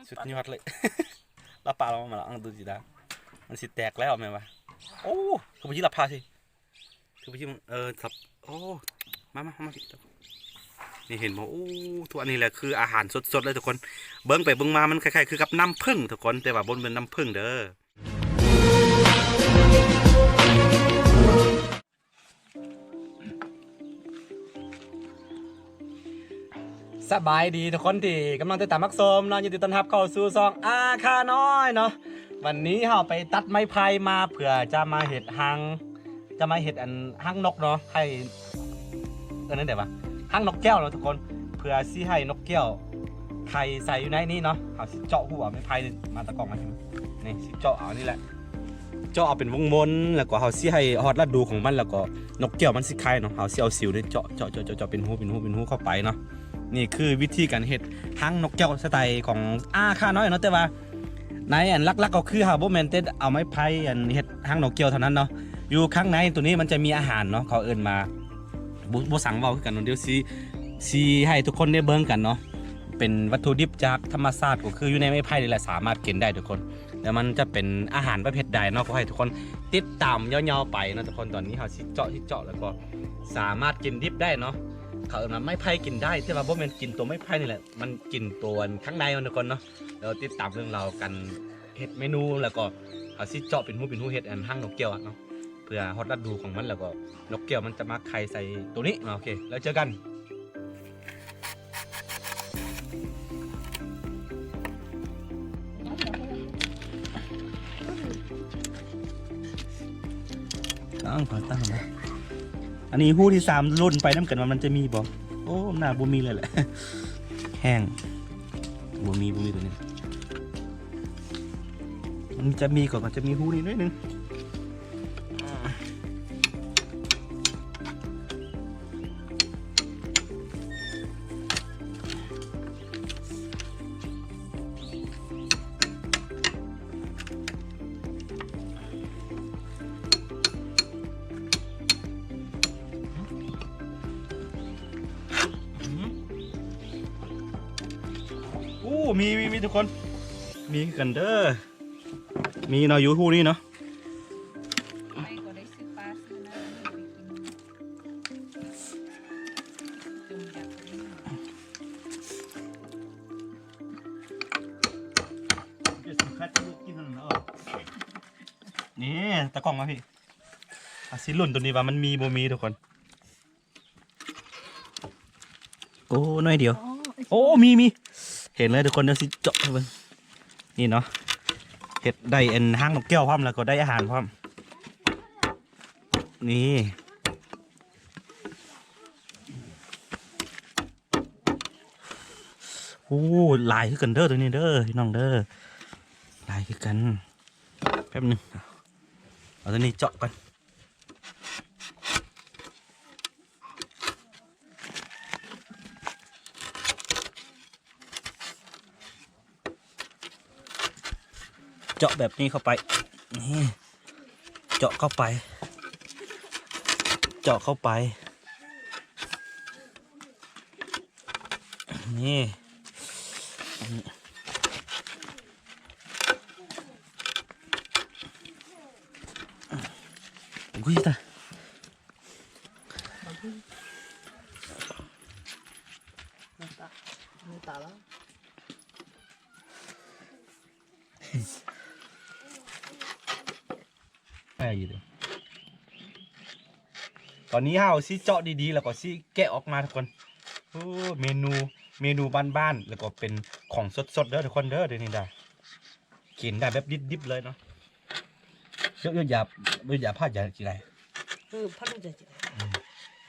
ສຸດຍອດເລີຍ. ລາວປາລາວມາລະ ເອົາດູຊິດາ ມັນຊິແຕກແລ້ວແມ່ນຫວາ? ໂອ້ ຄືບໍ່ຍິງລາວພາຊິ ຄືບໍ່ຍິງ ເອີ ສັບ ໂອ້ ມາ ມາ ມາ ມາ ນີ້ເຫັນບໍ່? ໂອ້ ທຸກອັນນີ້ແຫຼະຄືອາຫານສົດໆເລີຍທຸກຄົນ. ເບິ່ງໄປເບິ່ງມາມັນຄ້າຍໆຄືກັບນ້ຳເຜິ້ງທຸກຄົນ ແຕ່ວ່າບໍ່ແມ່ນນ້ຳເຜິ້ງເດີ. ສະບາຍດີທຸກຄົນທີ່ກຳລັງຕິດຕາມຮັບຊົມເນາະ, ຍິນດີຕ້ອນຮັບເຂົ້າສູ່ຊ່ອງອາຄານ້ອຍເນາະ. ວັນນີ້ເຮົາໄປຕັດໄມ້ໄຜ່ມາເພື່ອຈະມາເຮັດຮັງ ຈະມາເຮັດອັນຮັງນົກເນາະ, ໄຂ່ ເອີ້ນແນວໃດຫວາ? ຮັງນົກແກ້ວເນາະທຸກຄົນ, ເພື່ອຊິໃຫ້ນົກແກ້ວໄຂ່ໃສ່ຢູ່ໃນນີ້ເນາະ. ເຮົາຊິເຈາະຮູເອົາໄມ້ໄຜ່ນີ້ມາ ຕາກ້ອງມາ ນີ້ ຊິເຈາະເອົານີ້ແຫຼະ ເຈາະເອົາເປັນວົງມົນ ແລ້ວກໍເຮົາຊິໃຫ້ຮອດລະດູຂອງມັນ ແລ້ວກໍນົກແກ້ວມັນຊິໄຂ່ເນາະ. ເຮົາຊິເອົາສິວນີ້ເຈາະ ເຈາະ ເຈາະ ເຈາະ ເຈາະເປັນຮູ ເປັນຮູ ເປັນຮູເຂົ້າໄປເນາະ. ນີ້ຄືວິທີການເຮັດຮັງນົກແກ້ວສະໄຕຂອງອາຄານ້ອຍເນາະ, ແຕ່ວ່າໃນອັນຫຼັກໆກໍຄືເຮົາບໍ່ແມ່ນແຕ່ເອົາໄມ້ໄຜ່ອັນເຮັດຮັງນົກແກ້ວເທົ່ານັ້ນເນາະ. ຢູ່ຂ້າງໃນໂຕນີ້ມັນຈະມີອາຫານເນາະ, ເຂົາເອີ້ນມາ ບໍ່ ບໍ່ສັງເວົ້າຄືກັນເນາະ. ດຽວຊິ ຊິໃຫ້ທຸກຄົນໄດ້ເບິ່ງກັນເນາະ, ເປັນວັດຖຸດິບຈາກທຳມະຊາດ ກໍຄືຢູ່ໃນໄມ້ໄຜ່ນີ້ແຫຼະ ສາມາດກິນໄດ້ທຸກຄົນ. ແລ້ວມັນຈະເປັນອາຫານປະເພດໃດເນາະ ກໍໃຫ້ທຸກຄົນຕິດຕາມຍາວໆໄປເນາະທຸກຄົນ. ຕອນນີ້ເຮົາຊິເຈາະ ຊິເຈາະ ແລ້ວກໍສາມາດກິນດິບໄດ້ເນາະ. ເຂົາເອີ້ນວ່າໄມ້ໄຜ່ກິນໄດ້ ແຕ່ວ່າບໍ່ແມ່ນກິນຕົວໄມ້ໄຜ່ນີ້ແຫຼະ, ມັນກິນຕົວຂ້າງໃນມັນທຸກຄົນເນາະ. ແລ້ວຕິດຕາມເລື່ອງລາວການເຮັດເມນູ ແລ້ວກໍເຮົາຊິເຈາະເປັນຮູເປັນຮູເຮັດອັນຮັງນົກແກ້ວເນາະ, ເພື່ອຮອດລະດູຂອງມັນ ແລ້ວກໍນົກແກ້ວມັນຈະມາໄຂ່ໃສ່ໂຕນີ້ເນາະ. ໂອເຄ ແລ້ວເຈີກັນ. ຕັ້ງ ເອົາຕັ້ງນະ. ອັນນີ້ຮູທີສາມ ລຸ້ນໄປນຳກັນວ່າມັນຈະມີບໍ່? ໂອ້ ໜ້າບໍ່ມີເລີຍແຫຼະ ແຫ້ງ ບໍ່ມີ ບໍ່ມີຕົວນີ້. ມັນຈະມີກໍ ມັນຈະມີຮູນີ້ໜ້ອຍໜຶ່ງ. ໂອ້ ມີ ມີ ມີທຸກຄົນ ມີຄືກັນເດີ. ມີເນາະ ຢູ່ຮູນີ້ເນາະ. ໄປກໍໄດ້ຊື້ປາຊື້ນັ້ນ ຈົມຢາກ ນີ້ ຕາກ້ອງມາພີ່ ອາ ຊິລຸ້ນໂຕນີ້ວ່າມັນມີບໍ່ມີທຸກຄົນ. ໂອ້ ໜ້ອຍດຽວ. ໂອ້ ມີ ມີ ເຫັນແລ້ວທຸກຄົນ. ດຽວຊິເຈາະໃຫ້ເບິ່ງ ນີ້ເນາະ. ເຮັດໄດ້ອັນຮັງນົກແກ້ວພ້ອມ ແລ້ວກໍໄດ້ອາຫານພ້ອມ ນີ້. ໂອ້ ຫຼາຍຄືກັນເດີ ໂຕນີ້ເດີ ພີ່ນ້ອງເດີ ຫຼາຍຄືກັນ. ແປັບໜຶ່ງ ເອົາໂຕນີ້ເຈາະກ່ອນ. ເຈາະແບບນີ້ເຂົ້າໄປ ນີ້ ເຈາະເຂົ້າໄປ ເຈາະເຂົ້າໄປ ນີ້ ອຸ້ຍ ຕາຍ. ຕອນນີ້ເຮົາຊິເຈາະດີໆ ແລ້ວກໍຊິແກະອອກມາທຸກຄົນ. ໂອ້ ເມນູ ເມນູບ້ານໆ ແລ້ວກໍເປັນຂອງສົດໆເດີທຸກຄົນເດີ ດຽວນີ້ດາ ກິນໄດ້ແບບດິບໆເລີຍເນາະ. ເອີ ຢ່າ ຢ່າພາດ ຢ່າຊິໄດ້ ເອີ ພາດ ຢ່າຊິໄດ້. ອືມ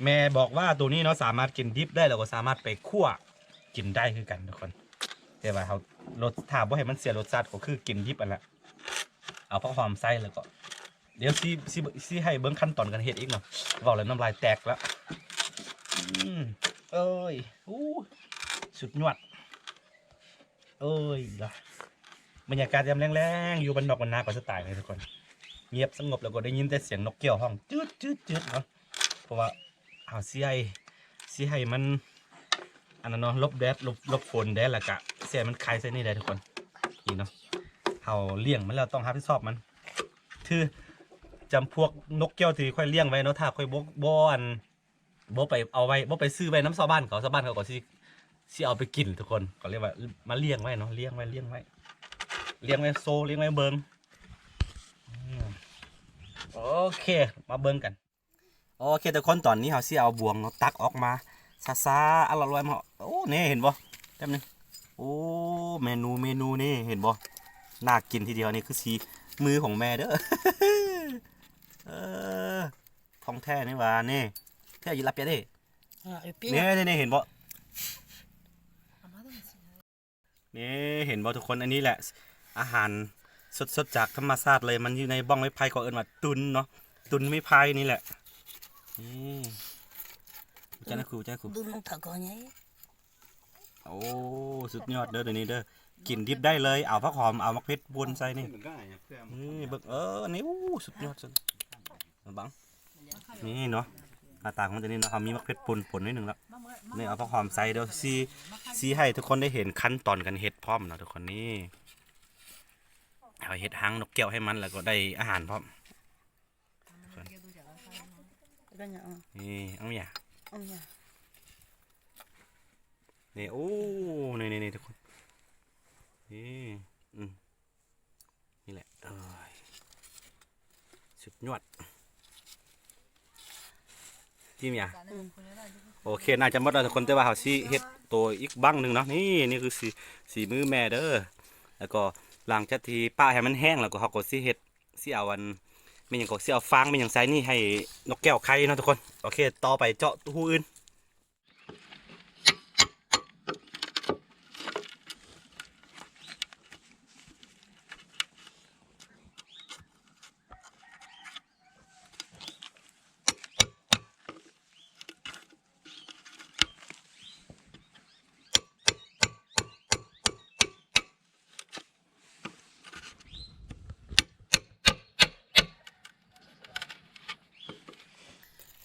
ແມ່ບອກວ່າໂຕນີ້ເນາະ ສາມາດກິນດິບໄດ້ ແລ້ວກໍສາມາດໄປຂົ້ວກິນໄດ້ຄືກັນທຸກຄົນ. ແຕ່ວ່າເຮົາ ລົດ ຖ້າບໍ່ໃຫ້ມັນເສຍລົດຊາດ ກໍຄືກິນດິບຫັ້ນລະ. ເອົາຜັກຫອມໃສ່ ແລ້ວກໍ ດຽວຊິ ຊິ ຊິໃຫ້ເບິ່ງຂັ້ນຕອນການເຮັດອີກເນາະ. ເວົ້າແລ້ວນ້ຳລາຍແຕກແລ້ວ. ອືມ ເອີຍ ໂອ້ ສຸດຍອດ. ເອີຍ ບັນຍາກາດຍາມແລງໆ ຢູ່ບ້ານນອກບ້ານນາກໍສະໄຕລ໌ນີ້ທຸກຄົນ ງຽບສະຫງົບ ແລ້ວກໍໄດ້ຍິນແຕ່ສຽງນົກແກ້ວຮ້ອງຈືດໆໆເນາະ. ເພາະວ່າເຮົາຊິໃຫ້ ຊິໃຫ້ມັນ ອັນນັ້ນເນາະ ຫຼົບແດດ ຫຼົບ ຫຼົບຝົນແດດ ແລ້ວກະຊິໃຫ້ມັນໄຂ່ໃສ່ນີ້ໄດ້ທຸກຄົນ. ເຮົາລ້ຽງມັນແລ້ວຕ້ອງຮັບຜິດຊອບມັນ ຄືຈຳພວກນົກແກ້ວທີ່ຂ້ອຍລ້ຽງໄວ້ເນາະ ຖ້າຂ້ອຍບໍ່ ບໍ່ ອັນ ບໍ່ໄປເອົາໄວ້ ບໍ່ໄປຊື້ໄວ້ນຳຊາວບ້ານເຂົາ ຊາວບ້ານເຂົາກໍຊິ ຊິເອົາໄປກິນທຸກຄົນ ກໍເລີຍວ່າ ອື ມາລ້ຽງໄວ້ເນາະ ລ້ຽງໄວ້ ລ້ຽງໄວ້ ລ້ຽງໄວ້ໂຊ ລ້ຽງໄວ້ເບິ່ງ ອືມ ໂອເຄ ມາເບິ່ງກັນ. ໂອເຄທຸກຄົນ ຕອນນີ້ເຮົາຊິເອົາບ່ວງເນາະ ຕັກອອກມາຊ້າໆ ອະລອດລອຍມາ ໂອ້ ນີ້ເຫັນບໍ່ ແປັບໜຶ່ງ ໂອ້ ເມນູ ເມນູນີ້ ເຫັນບໍ່ ໜ້າກິນທີດຽວ ນີ້ຄືສີມືຂອງແມ່ເດີ້ ເອີ ຂອງແທ້ນີ້ຫວ່າ ນີ້ ເທື່ອຢູ່ລາບເປຍເດ້ ອ່າ ອີປີ ນີ້ ນີ້ ນີ້ ເຫັນບໍ່? ນີ້ເຫັນບໍ່ທຸກຄົນ ອັນນີ້ແຫຼະອາຫານສົດໆຈາກທຳມະຊາດເລີຍ ມັນຢູ່ໃນບ້ອງໄມ້ໄຜ່ ເຂົາເອີ້ນວ່າຕຸນເນາະ ຕຸນໄມ້ໄຜ່ນີ້ແຫຼະ ນີ້ ຈັກນະຄູ ຈັກນະຄູ ໂອ້ ສຸດຍອດເດີ້ ໂຕນີ້ເດີ້ ກິນດິບໄດ້ເລີຍ ເອົາຜັກຫອມ ເອົາໝາກເຜັດປົ່ນໃສ່ນີ້ ນີ້ເບິ່ງ ເອີ ນີ້ ໂອ້ ສຸດຍອດສຸດ ເບິ່ງ ນີ້ເນາະ ໜ້າຕາຂອງມັນຈະນີ້ເນາະ ເຮົາມີໝາກເຜັດປົ່ນ ປົ່ນໜ້ອຍໜຶ່ງແລ້ວ ນີ້ເອົາຜັກຫອມໃສ່ ດຽວຊິ ຊິໃຫ້ທຸກຄົນໄດ້ເຫັນຂັ້ນຕອນການເຮັດພ້ອມເນາະທຸກຄົນ ນີ້ ເຮົາເຮັດຮັງນົກແກ້ວໃຫ້ມັນ ແລ້ວກໍໄດ້ອາຫານພ້ອມ ນີ້ ເອົາຫຍັງ ເອົາຫຍັງ ນີ້ ໂອ້ ນີ້ໆໆ ທຸກຄົນ ນີ້ ອືມ ນີ້ແຫຼະ ເອີຍ ສຸດຍອດ ຈິ້ມຫຍັງ ອືມ ໂອເຄ ໜ້າຈະໝົດແລ້ວທຸກຄົນ ແຕ່ວ່າເຮົາຊິເຮັດໂຕອີກບັ້ງໜຶ່ງເນາະ ນີ້ ນີ້ຄືສີ ສີມືແມ່ເດີ້ ແລ້ວກໍຫຼັງຈາກທີ່ປະໃຫ້ມັນແຫ້ງແລ້ວກໍ ເຮົາກໍຊິເຮັດ ຊິເອົາອັນ ແມ່ນຫຍັງກໍ ຊິເອົາຟາງແມ່ນຫຍັງໃສ່ນີ້ໃຫ້ນົກແກ້ວໄຂ່ເນາະທຸກຄົນ ໂອເຄ ຕໍ່ໄປເຈາະຮູອື່ນ.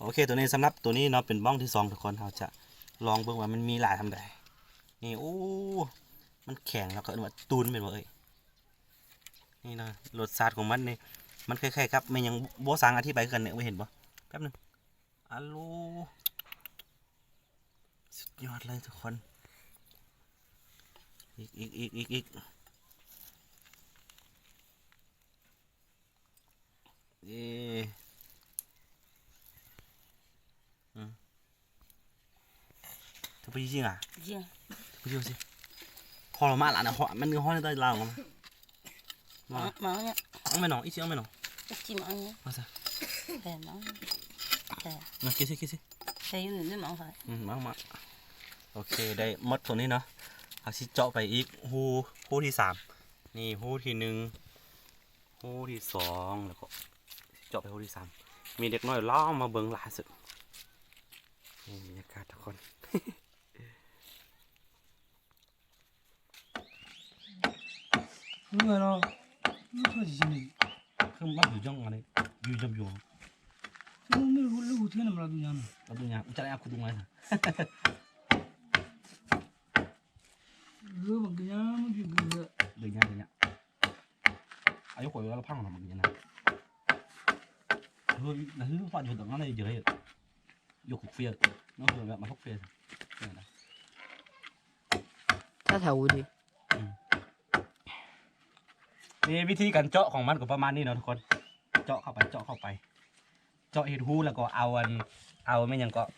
ໂອເຄ ໂຕນີ້ ສຳລັບໂຕນີ້ເນາະ ເປັນບ້ອງທີສອງ ທຸກຄົນ ເຮົາຈະລອງເບິ່ງວ່າມັນມີຫຼາຍສ່ຳໃດ. ນີ້ ໂອ້ ມັນແຂງ ເຂົາເອີ້ນວ່າຕູນແມ່ນບໍ່ເອີຍ? ນີ້ເນາະ ລົດຊາດຂອງມັນນີ້ ມັນຄ້າຍໆກັບແມ່ນຫຍັງ ບໍ່ຊ່າງອະທິບາຍຄືກັນນີ້ ເຫັນບໍ່? ແປັບໜຶ່ງ ອາໂລ ສຸດຍອດເລີຍທຸກຄົນ ອີກ ອີກ ອີກ ອີກ ອີກ ເອີ ອືມ ເທາໄປຍິງອ່ະ ຍິງ ເທາໄປຍິງຊິ ພໍລະມາລະນະ ເພາະມັນຮ້ອນໄດ້ລາວມາ ມາ ມາເອົາແມ່ນ້ອງ ອີຊິເອົາແມ່ນ້ອງ ອີຊິມາເອົາ ມາຊະ ແຕ່ມາ ແຕ່ ມາກິນຊິ ກິນຊິ ແຕ່ຢູ່ນີ້ມາເອົາ ອືມ ມາ ມາ ໂອເຄ ໄດ້ໝົດໂຕນີ້ເນາະ ເຮົາຊິເຈາະໄປອີກຮູ ຮູທີສາມ ນີ້ຮູທີໜຶ່ງ ຮູທີສອງ ແລ້ວກໍເຈາະໄປຮູທີສາມ ມີເດັກນ້ອຍລາວມາເບິ່ງຫຼາຍສຸດ ນີ້ບັນຍາກາດທຸກຄົນ. ເອີເນາະ ມັນຄືຊິມີ ຄືມັນຢູ່ຈັ່ງອັນນີ້ ຢູ່ຈຳຢູ່ ຄືມັນມີຮູ້ ຮູ້ເທື່ອນຳລາວດູຍາມ ລາວດູຍາມ ອຸຈະໄດ້ອັບຄຸດຸງໄວ້ ເອີ ບັກຍາມ ມັນຢູ່ເດີ ເດີຍາ ເດີຍາ ອາຍຸຂ້ອຍລາວພັງນະ ບັກຍາມນະ ເອີ ນະ ຄືຟາດຢູ່ຕະງນັ້ນເລີຍ ເຈີ ຢູ່ຄຸກເຟຍ ເນາະ ຄືແບບມາຄຸກເຟຍ ນີ້ນະ ຖ້າເຖົ້າດີ ອືມ ນີ້ວິທີການເຈາະຂອງມັນກໍປະມານນີ້ເນາະທຸກຄົນ ເຈາະເຂົ້າໄປ ເຈາະເຂົ້າໄປ ເຈາະເຮັດຮູ ແລ້ວກໍເອົາອັນ ເອົາແມ່ນຫຍັງເກາະ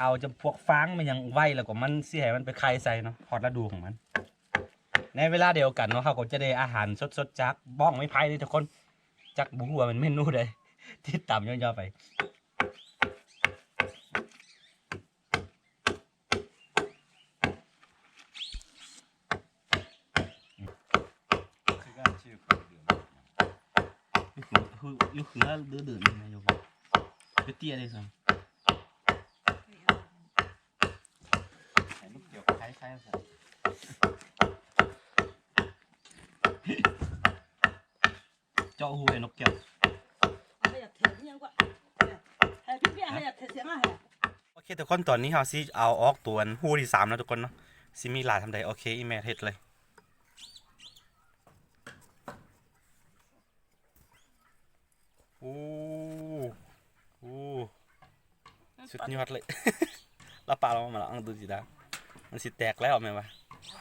ເອົາຈຳພວກຟາງແມ່ນຫຍັງໄວ້ ແລ້ວກໍມັນຊິໃຫ້ມັນໄປໄຂ່ໃສ່ເນາະ ຮອດລະດູຂອງມັນ. ໃນເວລາດຽວກັນເນາະ ເຮົາກໍຈະໄດ້ອາຫານສົດໆຈາກບ້ອງໄມ້ໄຜ່ເດ້ທຸກຄົນ ຈັກບໍ່ຮູ້ວ່າແມ່ນເມນູໃດ ຕິດຕາມຍາວໆໄປ. ເຈາະຮູໃຫ້ນົກແກ້ວ ໂອເຄທຸກຄົນ ຕອນນີ້ເຮົາຊິເອົາອອກຕົວຮູທີສາມເນາະທຸກຄົນເນາະ ຊິມີຫຼາຍສ່ຳໃດ ໂອເຄ ອີ່ແມ່ເຮັດເລີຍ. ສຸດຍອດເລີຍ. ລາວປາລອງມາລະ ເອົາດູຊິດາ ມັນຊິແຕກແລ້ວແມ່ນວ່າ.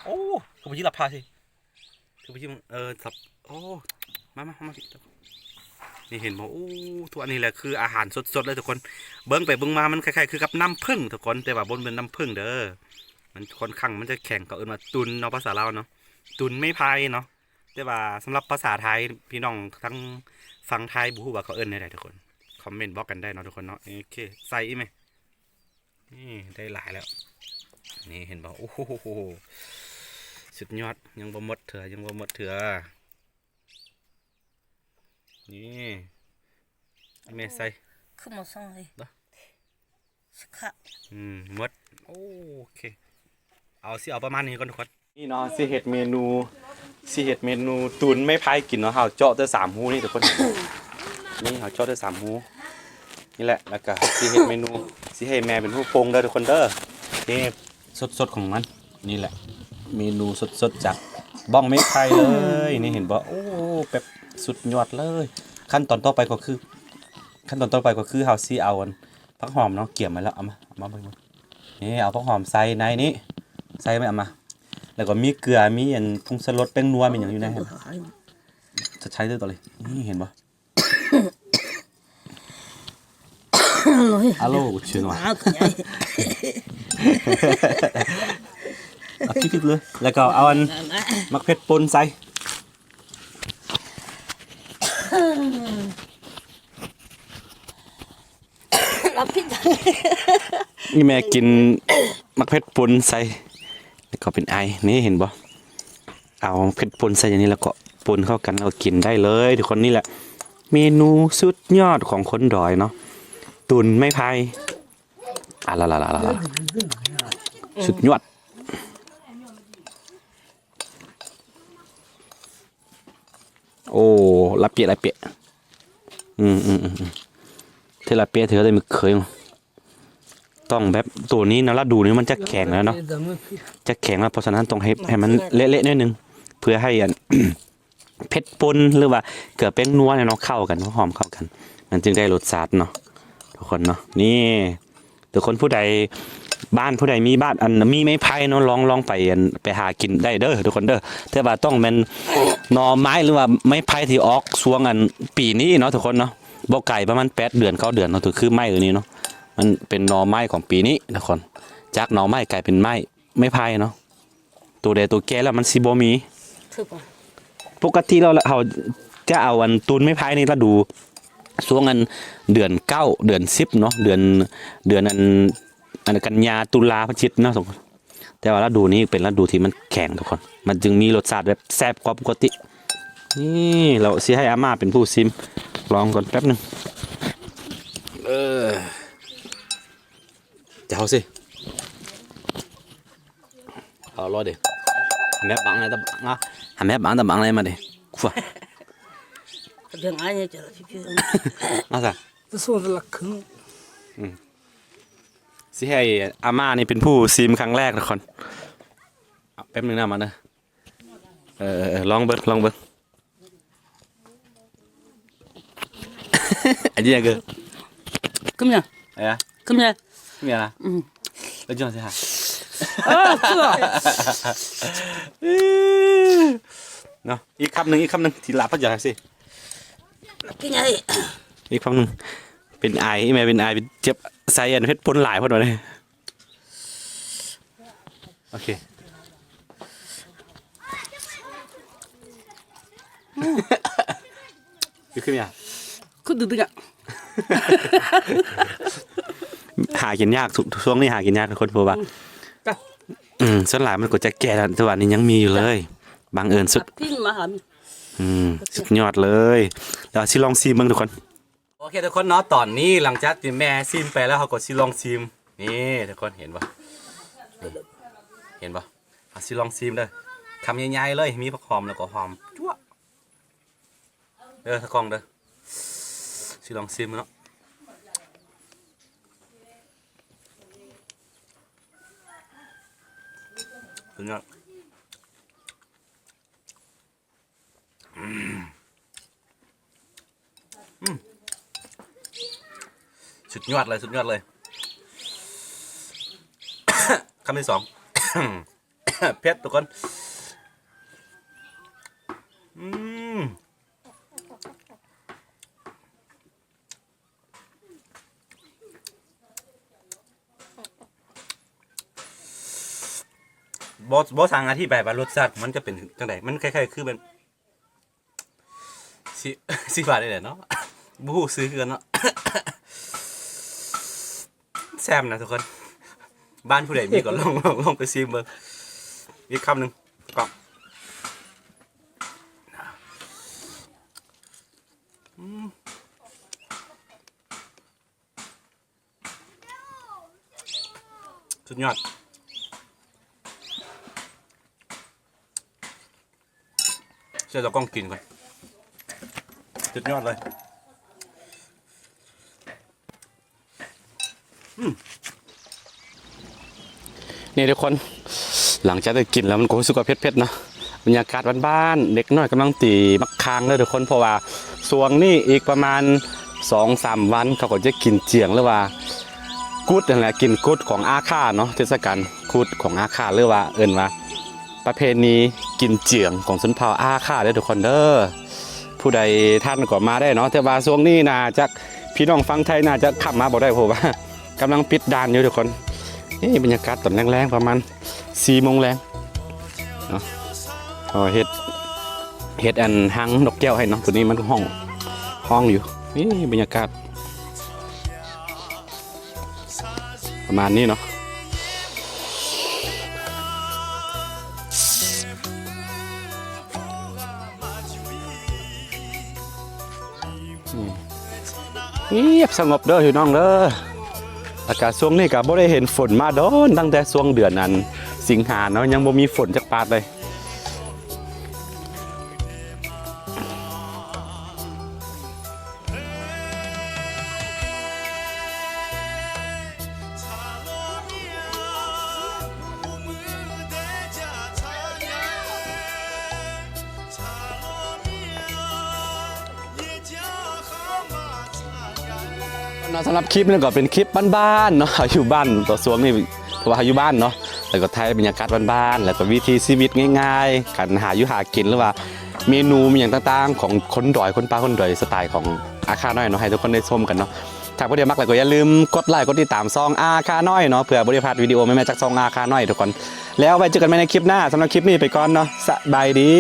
ໂອ້ ຄືບໍ່ຍິງລາວພາຊິ ຄືບໍ່ຍິງ ເອີ ສັບ ໂອ້ ມາ ມາ ມາ ມາ ນີ້ເຫັນບໍ່? ໂອ້ ທຸກອັນນີ້ແຫຼະຄືອາຫານສົດໆເລີຍທຸກຄົນ. ເບິ່ງໄປເບິ່ງມາມັນຄ້າຍໆຄືກັບນ້ຳເຜິ້ງທຸກຄົນ ແຕ່ວ່າບໍ່ແມ່ນນ້ຳເຜິ້ງເດີ. ມັນຂ້ອນຂ້າງມັນຈະແຂງ ເຂົາເອີ້ນວ່າຕຸນເນາະ ພາສາລາວເນາະ ຕຸນໄມ້ໄຜ່ເນາະ. ແຕ່ວ່າສຳລັບພາສາໄທ ພີ່ນ້ອງທາງຝັ່ງໄທບໍ່ຮູ້ວ່າເຂົາເອີ້ນແນວໃດທຸກຄົນ ຄອມເມັນບອກກັນໄດ້ເນາະທຸກຄົນເນາະ. ໂອເຄ ໃສ່ອີກແມ. ນີ້ໄດ້ຫຼາຍແລ້ວ ນີ້ເຫັນບໍ່? ໂອ້ໂຫ ສຸດຍອດ ຍັງບໍ່ໝົດເທື່ອ ຍັງບໍ່ໝົດເທື່ອ. ນີ້ແມ່ໃສ່ ຄືໝົດຊ່ອງເລີຍ ເນາະ ສະຂະ ອືມ ໝົດ. ໂອເຄ ເອົາ ຊິເອົາປະມານນີ້ກ່ອນທຸກຄົນ. ນີ້ເນາະ ຊິເຮັດເມນູ ຊິເຮັດເມນູຕຸນໄມ້ໄຜ່ກິນເນາະ. ເຮົາເຈາະແຕ່ສາມຮູນີ້ທຸກຄົນ ນີ້ເຮົາເຈາະແຕ່ສາມຮູນີ້ແຫຼະ. ແລ້ວກະຊິເຮັດເມນູ ຊິໃຫ້ແມ່ເປັນຜູ້ປຸງເດີທຸກຄົນເດີ. ນີ້ສົດໆຂອງມັນ ນີ້ແຫຼະ ເມນູສົດໆຈາກບ້ອງໄມ້ໄຜ່ເລີຍ ນີ້ເຫັນບໍ່? ໂອ້ ແບບສຸດຍອດເລີຍ. ຂັ້ນຕອນຕໍ່ໄປກໍຄື ຂັ້ນຕອນຕໍ່ໄປກໍຄືເຮົາຊິເອົາອັນຜັກຫອມເນາະ ກຽມໄວ້ແລ້ວ ເອົາມາ ເອົາມາເບິ່ງ ນີ້ ເອົາຜັກຫອມໃສ່ໃນນີ້ ໃສ່ໄວ້ ເອົາມາ ແລ້ວກໍມີເກືອ ມີອັນຜົງສະລົດ ແປ້ງນົວ ມີຫຍັງຢູ່ໃນຫັ້ນ ຈະໃຊ້ເລີຍຕໍ່ເລີຍ. ນີ້ເຫັນບໍ່? ອາໂລ ເຊີນວ່າ ເອົາພິກໆເລີຍ ແລ້ວກໍເອົາອັນໝາກເຜັດປົ່ນໃສ່. ອີ່ແມ່ກິນໝາກເຜັດປົ່ນໃສ່ ແລ້ວກໍເປັນໄອ ນີ້ເຫັນບໍ່? ເອົາເຜັດປົ່ນໃສ່ຢ່າງນີ້ ແລ້ວກໍປົ່ນເຂົ້າກັນ ແລ້ວກໍກິນໄດ້ເລີຍທຸກຄົນ. ນີ້ແຫຼະເມນູສຸດຍອດຂອງຄົນດອຍເນາະ ຕຸນໄມ້ໄຜ່. ອາລາລາລາລາ ສຸດຍອດ. ໂອ້ ລາເປະ ລາເປະ ອືມ ອືມ ອືມ ເທລາເປະ ເທລາເມຍເຄີຍ ຕ້ອງແບບ ໂຕນີ້ເນາະ ລະດູນີ້ມັນຈະແຂງແລ້ວເນາະ ຈະແຂງແລ້ວ. ເພາະສະນັ້ນຕ້ອງໃຫ້ ໃຫ້ມັນເລະໆໜ້ອຍໜຶ່ງ ເພື່ອໃຫ້ອັນ ເຜັດປົ່ນ ຫຼືວ່າເກືອແປ້ງນົວເນາະ ເຂົ້າກັນ ຫອມເຂົ້າກັນ ມັນຈຶ່ງໄດ້ລົດຊາດເນາະ ທຸກຄົນເນາະ. ນີ້ ທຸກຄົນ ຜູ້ໃດ ບ້ານຜູ້ໃດມີບ້ານ ອັນ ມີໄມ້ໄຜ່ເນາະ ລອງ ລອງໄປ ອັນ ໄປຫາກິນໄດ້ເດີທຸກຄົນເດີ. ແຕ່ວ່າຕ້ອງແມ່ນໜໍ່ໄມ້ ຫຼືວ່າໄມ້ໄຜ່ທີ່ອອກຊ່ວງ ອັນ ປີນີ້ເນາະ ທຸກຄົນເນາະ ບໍ່ໄກ ປະມານແປດເດືອນ ເກົ້າເດືອນເນາະ ຄືໄມ້ຕົວນີ້ເນາະ ມັນເປັນໜໍ່ໄມ້ຂອງປີນີ້ທຸກຄົນ. ຈາກໜໍ່ໄມ້ກາຍເປັນໄມ້ ໄມ້ໄຜ່ເນາະ ໂຕໃດໂຕແກ່ແລ້ວມັນຊິບໍ່ມີ. ຄືບໍ່ ປົກກະຕິແລ້ວເຮົາຈະເອົາອັນ ຕູນໄມ້ໄຜ່ນີ້ລະດູຊ່ວງອັນ ເດືອນເກົ້າ ເດືອນສິບເນາະ ເດືອນ ເດືອນອັນ ອັນກັນຍາ ຕຸລາ ພະຈິດເນາະ. ແຕ່ວ່າລະດູນີ້ເປັນລະດູທີ່ມັນແຂງທຸກຄົນ ມັນຈຶ່ງມີລົດຊາດແບບແຊບກວ່າປົກກະຕິ. ນີ້ ລາວຊິໃຫ້ອາມ່າເປັນຜູ້ຊິມ ລອງກ່ອນແປັບໜຶ່ງ. ເອີ ເຈົ້າຊິ ເອົາລອຍເດ້ ແມບບັງນະ ຕະບັງນະ ຫາແມບບັງຕະບັງໄດ້ມາເດ້ ຄວາ ກະເລື່ອງອ້າຍນີ້ຈະລະພິພິ ມາຊະ ຕະໂຊນຕະລັກຄຶງ ອືມ ຊິໃຫ້ອາມ່ານີ້ເປັນຜູ້ຊິມຄັ້ງແລກທຸກຄົນ. ເອົາແປັບໜຶ່ງນະ ມາເດີ ເອີ ເອີ ເອີ ລອງເບິ່ງ ລອງເບິ່ງ. ອັນນີ້ຫຍັງເກີ? ຄືຫຍັງ? ເອີ ຄືຫຍັງ? ຄືຫຍັງ? ອືມ ເອີ ຈັ່ງຊີ້ຫາ ເອີ ເນາະ. ອີກຄຳໜຶ່ງ ອີກຄຳໜຶ່ງ ທີ່ລາບພັດຢາກຊິ ກິນຫຍັງອີກ? ອີກຄຳໜຶ່ງ ເປັນໄອ ອີ່ແມ່ເປັນໄອ ເປັນເຈັບ ໃສ່ອັນເຜັດປົ່ນຫຼາຍໂພດວ່ານີ້. ໂອເຄ ຄື ຄືຫຍັງ? ຄືດຶກໆອະ ຫາກິນຍາກ ຊ່ວງນີ້ຫາກິນຍາກທຸກຄົນ ເພາະວ່າ ອືມ ສ່ວນຫຼາຍມັນກໍຈະແກ່ແລ້ວ ແຕ່ວ່ານີ້ຍັງມີຢູ່ເລີຍ ບັງເອີນສຸດ ອືມ ສຸດຍອດເລີຍ. ດຽວຊິລອງຊີມເບິ່ງທຸກຄົນ. ໂອເຄທຸກຄົນເນາະ ຕອນນີ້ຫຼັງຈາກທີ່ແມ່ຊີມໄປແລ້ວ ເຮົາກໍຊິລອງຊີມ. ນີ້ທຸກຄົນເຫັນບໍ່? ນີ້ເຫັນບໍ່? ເຮົາຊິລອງຊີມເດີ ຄຳໃຫຍ່ໆເລີຍ ມີຜັກຫອມແລ້ວກໍຫອມຈົວະເດີ ຕາກ້ອງເດີ. ຊິລອງຊີມເນາະ ສຸດຍອດ. ອືມ ອືມ ສຸດຍອດເລີຍ ສຸດຍອດເລີຍ. ຄຳທີສອງ ເຜັດທຸກຄົນ ອືມ ບໍ່ ບໍ່ຊ່າງອະທິບາຍວ່າລົດຊາດມັນຈະເປັນຈັ່ງໃດ ມັນຄ້າຍໆຄືແບບ ຊິ ຊິວ່າໄດ້ແຫຼະເນາະ ບໍ່ຮູ້ຊື່ຄືກັນເນາະ ແຊມນະທຸກຄົນ ບ້ານຜູ້ໃດມີກໍລອງ ລອງ ລອງໄປຊີມເບິ່ງ ອີກຄຳໜຶ່ງ ອືມ ສຸດຍອດ ໃສ່ຕາກ້ອງກິນກ່ອນ ສຸດຍອດເລີຍ ອືມ ນີ້ທຸກຄົນ ຫຼັງຈາກໄດ້ກິນແລ້ວມັນກໍຮູ້ສຶກວ່າເຜັດໆເນາະ ບັນຍາກາດບ້ານໆ ເດັກນ້ອຍກຳລັງຕີໝາກຂ່າງເດີທຸກຄົນ ເພາະວ່າຊ່ວງນີ້ອີກປະມານສອງສາມວັນ ເຂົາກໍຈະກິນຈຽງ ຫຼືວ່າກຸດຫັ້ນແຫຼະ ກິນກຸດຂອງອາຂ່າເນາະ ເທດສະການກຸດຂອງອາຂ່າ ຫຼືວ່າເອີ້ນວ່າປະເພນີກິນຈຽງຂອງຊົນເຜົ່າອາຂ່າເດີທຸກຄົນເດີ ຜູ້ໃດທັນກໍມາໄດ້ເນາະ ແຕ່ວ່າຊ່ວງນີ້ໜ້າຈະ ພີ່ນ້ອງຝັ່ງໄທໜ້າຈະຂ້າມມາບໍ່ໄດ້ ເພາະວ່າກຳລັງປິດດ່ານຢູ່ທຸກຄົນ ນີ້ບັນຍາກາດຕອນແລງໆ ປະມານສີ່ໂມງແລງເນາະ ເຮັດ ເຮັດອັນຮັງນົກແກ້ວໃຫ້ເນາະ ໂຕນີ້ມັນຮ້ອງ ຮ້ອງຢູ່ ນີ້ບັນຍາກາດ ປະມານນີ້ເນາະ ອືມ ງຽບສະຫງົບເດີພີ່ນ້ອງເດີ ອາກາດຊ່ວງນີ້ກໍບໍ່ໄດ້ເຫັນຝົນມາດົນ ຕັ້ງແຕ່ຊ່ວງເດືອນອັນສິງຫາເນາະ ຍັງບໍ່ມີຝົນຈັກປາດເລີຍ. ເນາະ ສຳລັບຄລິບນີ້ກໍເປັນຄລິບບ້ານໆເນາະ ເຮົາຢູ່ບ້ານ ຕອນຊ່ວງນີ້ ເພາະວ່າເຮົາຢູ່ບ້ານເນາະ ແລ້ວກໍຖ່າຍບັນຍາກາດບ້ານໆ ແລ້ວກໍວິຖີຊີວິດງ່າຍໆ ການຫາຢູ່ຫາກິນ ຫຼືວ່າເມນູມີຫຍັງຕ່າງໆ ຂອງຄົນດອຍ ຄົນປ່າ ຄົນດອຍ ສະໄຕຂອງອາຂ່ານ້ອຍເນາະ ໃຫ້ທຸກຄົນໄດ້ຊົມກັນເນາະ. ຖ້າຜູ້ໃດມັກແລ້ວກໍຢ່າລືມກົດໄລ ກົດຕິດຕາມຊ່ອງອາຂ່ານ້ອຍເນາະ ເພື່ອບໍ່ໄດ້ພາດວິດີໂອໃໝ່ໆ ຈາກຊ່ອງອາຂ່ານ້ອຍທຸກຄົນ. ແລ້ວໄວ້ເຈີກັນໃໝ່ໃນຄລິບໜ້າ ສຳລັບຄລິບນີ້ໄປກ່ອນເນາະ ສະບາຍດີ.